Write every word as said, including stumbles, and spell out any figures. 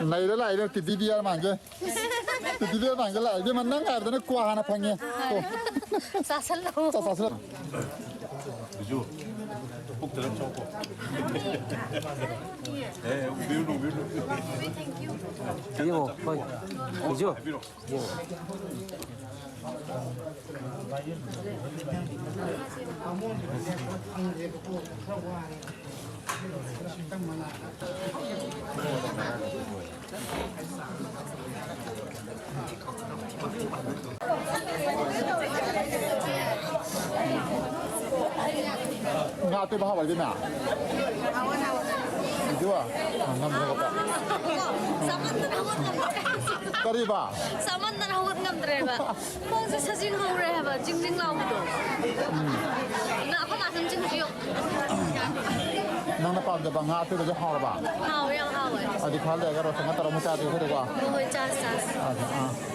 ꯅꯩꯔ ꯂꯥꯛꯏꯅꯦ ꯇꯤꯗꯤ ꯕꯤꯌꯥꯔ ꯃꯥꯟꯒꯦ꯫ ꯇꯤꯗꯤ ꯕꯤꯌꯥꯔ ꯃꯥꯟꯒꯦ ꯂꯥꯛꯏ꯫ ꯏꯕꯦꯝꯃ, ꯅꯪ ꯉꯥꯏꯕꯗꯅ ꯀ꯭ꯋꯥ ꯍꯥꯟꯅ ꯐꯪꯉꯦ꯫ ꯇꯣ꯫ ꯆꯥꯁꯜꯂꯣ꯫ ꯆꯥ-, ꯆꯥꯁꯜꯂꯣ꯫ ꯕꯤꯖꯨ, ꯄꯨꯛ ꯊꯜꯂ ꯆꯥꯎꯀꯣ꯫ ꯑꯦ, ꯎꯕꯤꯔꯨꯅꯨ, ꯎꯕꯤꯔꯨꯅꯨ꯫ ꯌꯦꯡꯉꯣ, ꯍꯣꯏ꯫ ꯕꯤꯖꯨ꯫ ꯍꯥꯏꯕꯤꯔꯣ꯫ ꯉꯥ ꯑꯇꯣꯏꯕ ꯍꯥꯎꯕ ꯂꯩꯗꯅ? ꯏꯗꯨ? ꯑ, ꯉꯝꯗ꯭ꯔꯕ? ꯆꯥꯃꯟꯗꯅ ꯍꯧꯒꯠ ꯉꯝꯗ꯭ꯔꯦ꯫ ꯀꯔꯤꯕ? ꯆꯥꯃꯟꯗꯅ ꯍꯧꯒꯠ ꯉꯝꯗ꯭ꯔꯦꯕ꯫ ꯈꯣꯡꯁꯦ ꯁꯥꯖꯤꯡ ꯍꯧꯔꯦ ꯍꯥꯏꯕ, ꯖꯤꯡ ꯖꯤꯡ ꯂꯥꯎꯕꯗꯣ꯫ ꯅꯪ ꯑꯩꯈꯣꯏ ꯃꯥ ꯁꯨꯝ ꯆꯤꯡꯕꯤꯌꯣ꯫ ꯅꯪꯅ ꯄꯥꯝꯖꯕ ꯉꯥ ꯑꯇꯣꯏꯕꯁꯦ ꯍꯥꯎꯔꯕ? ꯍꯥꯎꯋꯦ, ꯌꯥꯝ ꯍꯥꯎꯋꯦ꯫ ꯑꯗꯨꯗꯤ ꯈꯔ ꯂꯩꯔꯒ ꯔꯣꯁꯟꯒ ꯇꯧꯔ ꯑꯃꯨꯛ ꯆꯥꯗꯣꯏ ꯑꯩꯈꯣꯏꯗꯀꯣ? ꯍꯣꯏ, ꯍꯣꯏ, ꯆꯥꯁꯤ, ꯆꯥꯁꯤ꯫ ꯑꯗ, ꯑꯥ꯫